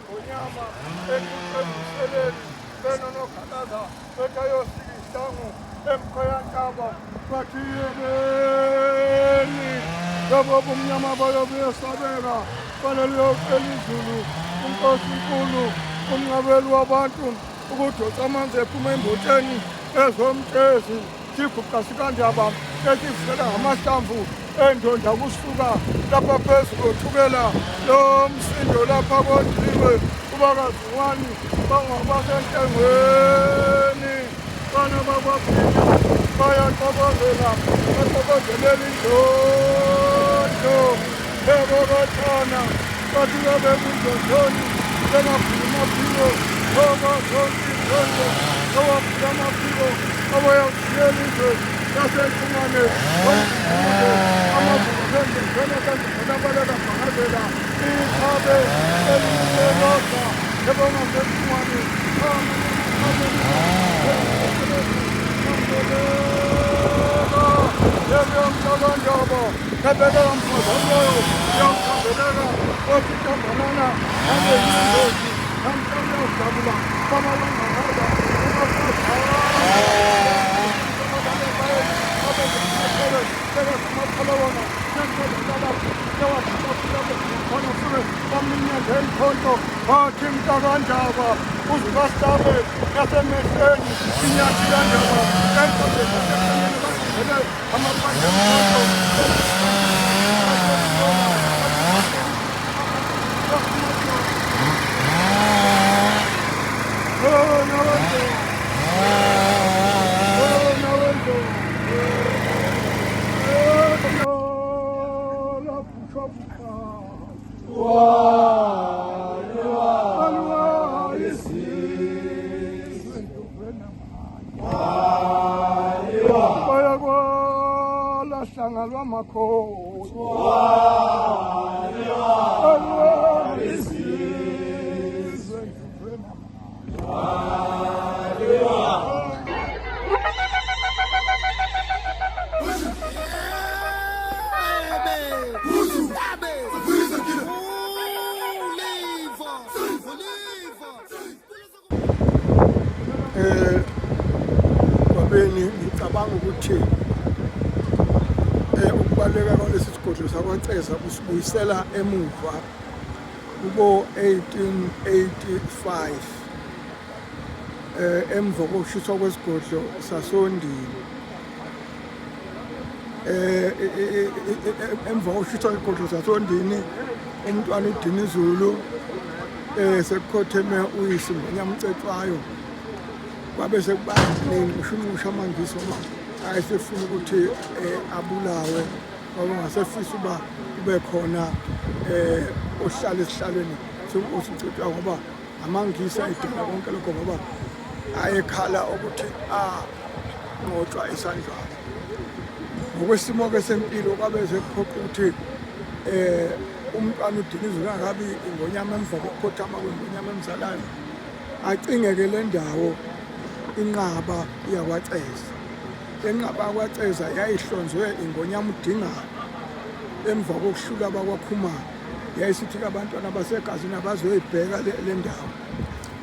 Ngonyama ekuqeduseleni benonokhalaza bethayosika isihlangu emkhweyantaba bathi yebeni lobo bumnyama bayo buyesabeka fanele uyocela izulu unkosi nkulu umnqabeli wabantu ukudonsa amanzi ephuma embotsheni ezomtshezi siguqa sikandaba esivela ngamahlamvu endonda kusuka lapha phezulu othukela lo msindo lapha kodliwe ubakaziwani bangabasentengweni bana bakwabhina bayaxokozela baxokozelela indlondlo bebokothana bathi babekundlondloni bengaphuli amaphiko ngoba zonke indlondlo owaphula amaphiko abayawushiyela izwe lasenhlungwane amavukaendlondlona bhakazela ikhabe eliselodwa ebongasenhlungwane yemhlabandaba ebeka mfazanloyo yamkhambeleka othi ntambanana abeyingozi namhlanje bamalangahaba bathi mntakandaba uzukasihlabe yasemehlweni inyathi kandaba amaphandle Hlanga lwamakhosi Eh Gwabeni ngicabanga ukuthi eh ukubaleka kwalesi sigodlo sakwaCeza kusibuyisela emuva kubo 1885 eh emva kokushiswa kwesigodlo sasondini eh emva kokushiswa kwesigodlo sasondini umntwana uDinizulu eh sekukhotheme uyise ngonyama uCetshwayo kwabe sekuba nenxushunxushu amangisi ngoba ayesefuna ukuthi eh, abulawe ngoba ngasefisa uba kube khona eh ohlala esihlalweni senkosi uCetshwayo ngoba amangisi ayedinga konke lokho ngoba ayekhala ukuthi anqotshwa esandlwana ngokwesimo-ke sempilo kwabe sekuphoqa ukuthi um umntwana uDinizwe kangakabi ingonyama emva kokukhothama kwengonyama emzalayo acingeke le ndawo inqaba yakwaceza le nqaba yakwaceza yayihlonzwe ingonyama udingana emva kokuhlula abakwakhumalo yayisithi-ke abantwana basegazini abazoyibheka le ndawo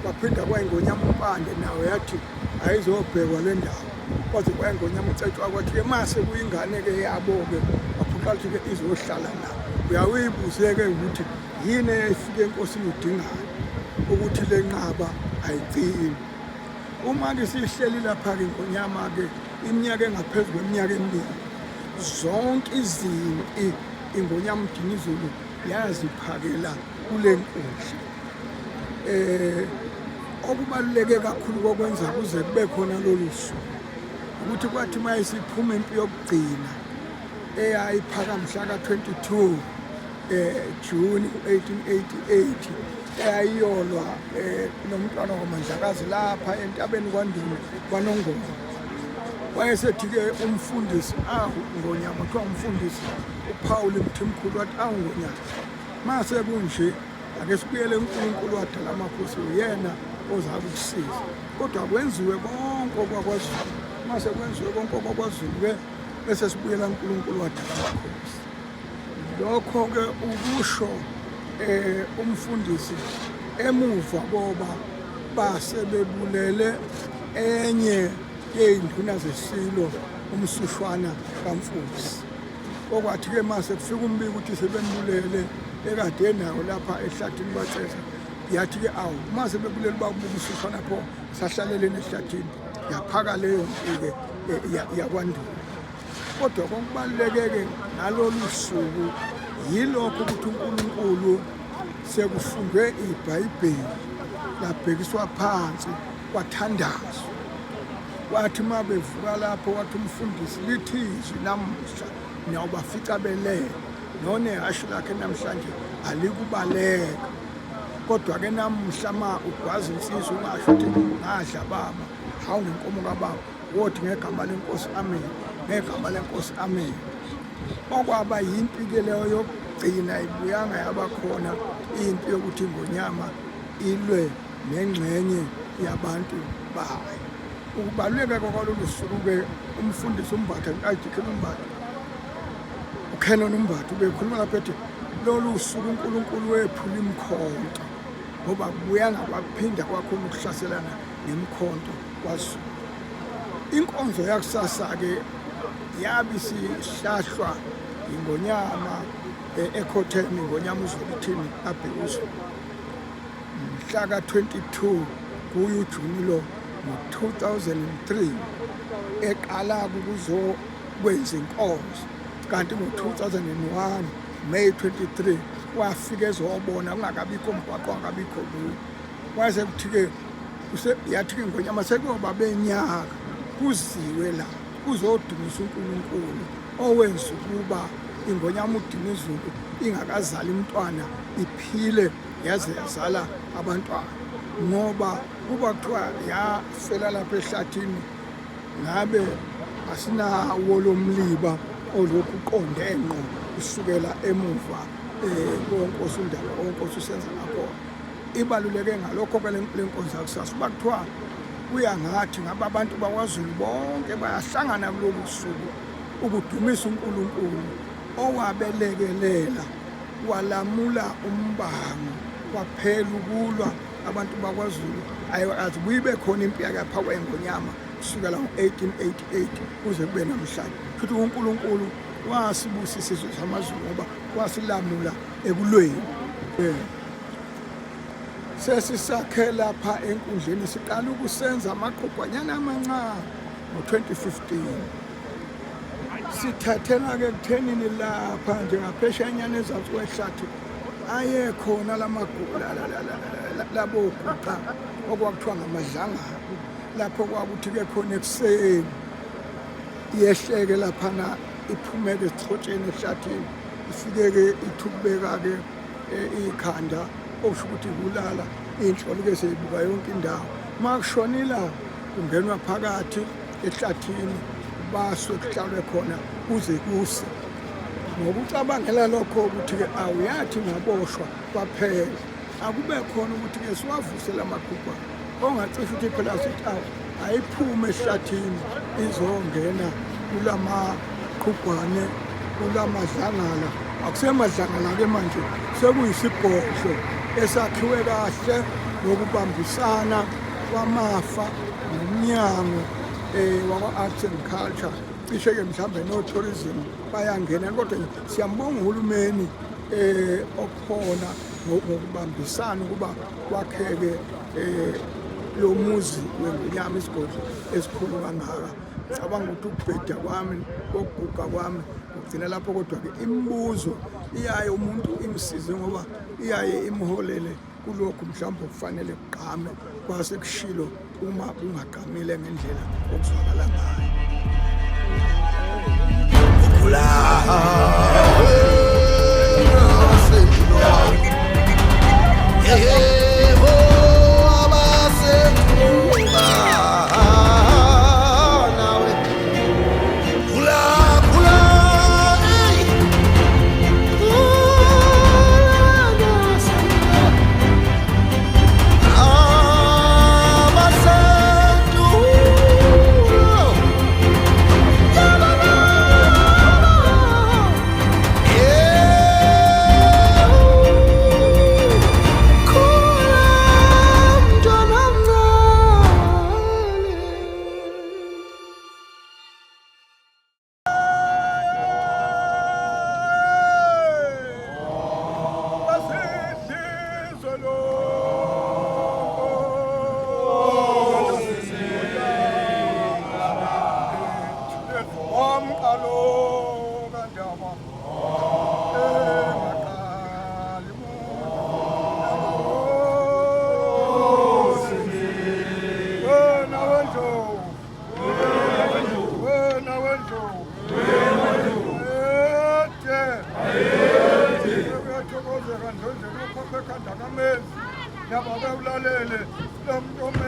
kwaphinda kwayingonyama umpande nawo yathi ayizobhekwa le ndawo kwaze kwayingonyama ucetshwa kwathi-ke mase kuyingane-ke yabo-ke waphoqa ukuthi-ke izohlala la uyawuyibuze-ke ukuthi yini eyayifike enkosini udingane ukuthi le nqaba ayigcini uma-ke sihleli lapha-ke ngonyama-ke iminyaka engaphezu kweminyaka emibili zonke izimpi ingonyama udinizulu yaziphakela kule nkundla eh okubaluleke kakhulu kokwenza kuze kube khona lolu suku ukuthi kwathi uma isiphuma impi yokugcina eyayiphaka mhla ka-22 eh June 1888 eyayiyolwa eh nomntwana kwaMandlakazi lapha entabeni kwaNdini kwaNongoma wayesethi-ke umfundisi awu ngonyama kuthiwa umfundisi uPaul Mthimkhulu wathi awu ngonyama mase kunje ake sibuyele uNkulunkulu wadala amakhosi uyena ozakukusiza. Kodwa kwenziwe konke okwaKwaZulu. Uma sekwenziwe konke okwaKwaZulu-ke bese sibuyela kuNkulunkulu wadala amakhosi. Lokho-ke ukusho umfundisi emuva koba base bebulele enye yey'nduna zeSilo uMsushwana kaMfusi. Okwathi-ke mase kufika umbiko ukuthi sebembulele ekade enawo lapha ehlathini kwaCeza, yathi-ke awu uma sebebulele uba uMsushwana pho sahlaleleni ehlathini, yaphaka leyo mpi-ke yakwandula. Kodwa kokubaluleke-ke ngalolu suku yilokho ukuthi uNkulunkulu sekufundwe iBhayibheli labhekiswa phansi kwathandazwa. Kwathi uma bevuka lapho wathi umfundisi lithi izwi namuhla niyawubafica belele nonehhashi lakhe namhlanje alikubaleka. Kodwa-ke namuhla ma ugwaza insizwa ungasho ukuthi ngadla baba, hawu ngenkomo kababa, wothi ngegama lenkosi amen, ngegama lenkosi amen. Okwaba yimpi-ke leyo yokugcina ibuyanga yabakhona impi yokuthi ingonyama ilwe nengxenye yabantu bayo. Ukubaluleka kwalolu suku-ke umfundisi uMbatha, u-Archdeacon uMbatha, uCanon uMbatha ubekhuluma lapho ethi lolu suku uNkulunkulu wephula imikhonto ngoba kubuyanga kwaphinda kwakhona ukuhlaselana ngemikhonto kwaZulu. Inkonzo yakusasa-ke yabe isihlahlwa ingonyama ekhotheme ingonyama uZwelithini kaBhekuzulu mhla ka-22 kuye uJuni lo ngo-2003 eqala ukuzokwenza inkonzo kanti ngo-2001 May 23 wafika ezobona kungakabikho mgwaqo angabikho lutho. Kwase kuthi-ke yathi-ke ingonyama sekuyoba benyaka kuziwe la kuzodumisa uNkulunkulu owenza ukuba ingonyama uDinizulu ingakazali umntwana iphile yaze yazala abantwana ngoba kuba kuthiwa yafela lapha ehlathini ngabe asinawo lo mliba olokhu uqonde ngqo kusukela emuva konkosi uNdaba onkosi usenza ngakhona. Ibaluleke ngalokho-ke le nkonzo yakusasa uba kuthiwa kuya ngathi ngabe abantu bakwaZulu bonke bayahlangana kulolu suku ukudumisa uNkulunkulu owabelekelela walamula umbango kwaphela ukulwa abantu bakwaZulu ayikaze kuyibe khona impi yakapha kwengonyama kusukela ngo-1888 kuze kube namhlanje. Futhi uNkulunkulu wasibusisa isizwe samaZulu ngoba wasilamula ekulweni. Sesisakhe lapha enkundleni siqala ukusenza amaqhugwanyana amancane ngo-2015. Sithathela-ke ekuthenini lapha njengapheshanyana ezansi kwehlathi ayekhona laboguqa okwakuthiwa ngamadlangana lapho kwakuthi-ke khona ekuseni yehleke laphana iphumeke esichotsheni ehlathini ifike-ke ithukubeka-ke ikhanda okusho ukuthi kulala inhloli-ke seyibuka yonke indawo uma kushona ilanga kungenwa phakathi ehlathini baswe kuhlalwe khona kuze kuse ngokucabangela lokho ukuthi-ke awuyathi ngaboshwa kwaphela akube khona ukuthi-ke siwavuse la makhubha ongacishe ukuthi phela sithi awu ayiphume ehlathini izongena kulamaqhugwane kulamadlangala akusemadlangala-ke manje sekuyisigodlo esakhiwe kahle ngokubambisana kwamafa nomnyango wakwa-arts and culture cishe-ke mhlawumbe no-tourism bayangena kodwa siyambonga uhulumeni okhona ngokubambisana ukuba kwakheke lo muzi wengonyama isigodlo esikhulu kangaka. Ngicabanga ukuthi ukubheda kwami kokuguga kwami kugcina lapho kodwa-ke imibuzo iyaye umuntu imsize ngoba iyaye imholele kulokhu mhlawumbe okufanele kugqame kwase kushilo uma kungagqamile ngendlela okuzwakala ngayo.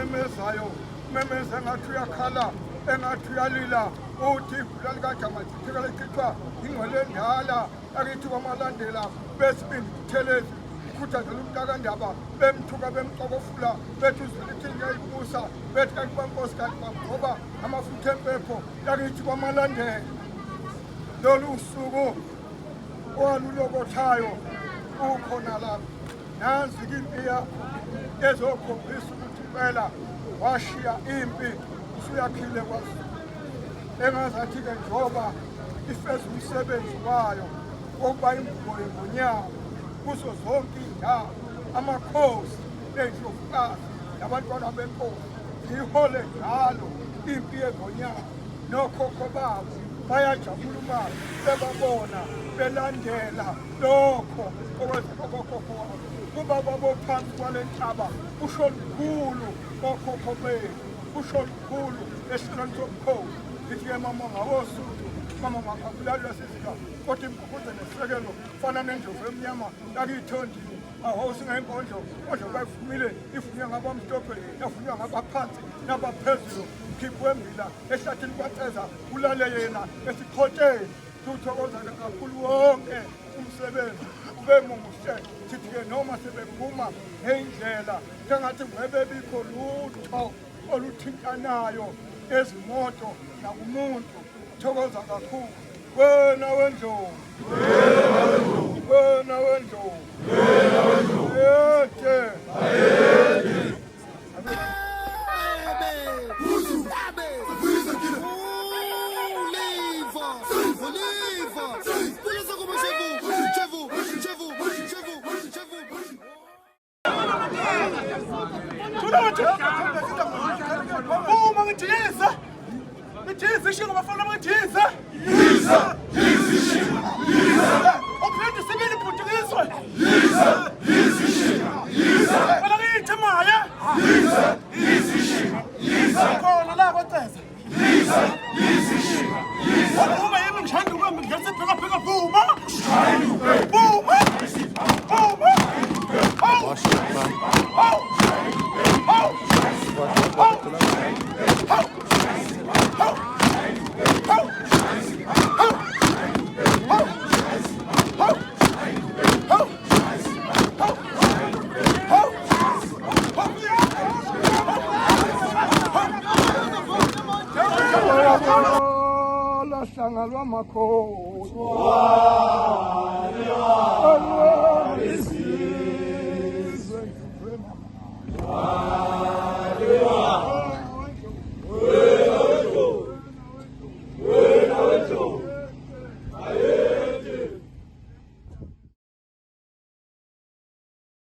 omemezayo memeza engathi uyakhala engathi uyalila uthi igula likajama litheka lichithwa ingcwele endala akithi kwamalandela besibindi buthelezi ukhuthazela umntakandaba bemthuka bemxokofula bethi uzwelithi ngiyayibusa bethi kanti bankosi kanti bamgcoba amafutha empepho yakithi kwamalandela lolu suku owalulokothayo ukhona lapho nansi-ke impi yakho ezokhombisa ukuthi impela washiya impi usuyakhile kwaZulu engazathi-ke njengoba ifeza umsebenzi wayo wokuba ingubo yengonyama kuzo zonke iy'ndawo amakhosi ney'ndlovukazi nabantwana benkosi ziyihole njalo impi yengonyama nokhokho babo bayajabula uma bebabona belandela lokho okwenzeka kokhokho wabo kuba babophansi kwale ntaba kusho lukhulu kokhokho bethu kusho lukhulu esihlelweni sobukhosi ngithi-ke mama ngawosuthu mama makabulalwa sizika kodwa imbukuze nesekelo fana nendlovu emnyama yakithondini ahosi ngenkondlo kodwa bayivumile ivunywa ngabamhlophe yavunywa ngabaphansi nabaphezulu khiphu wembila ehlathini kwaceza ulale yena esiqhotsheni siwuthokoza kakhulu wonke umsebenzi ube muhle sithi-ke noma sebephuma ngeyindlela sengathi ngebebikho lutho oluthintanayo ezimoto nakumuntu thokoza kakhulu wena wendlovu wena wendlovu yethe Uma ngijiyisa ngijiyisa ishingo bafana bangijiyisa yisa yisa ishingo yisa uphinde sibili bhuti ngizwe yisa yisa ishingo yisa wena ngiyithi maya yisa yisa ishingo yisa khona la kwaceza yisa yisa ishingo yisa uma yimi ngishaya ukwembi ngidlalisa ibheka bheka vuma vuma vuma hawu hawu hawu hawu hawu hawu hawu hawu hawu hawu hawu Lahlanga lwamakhosi.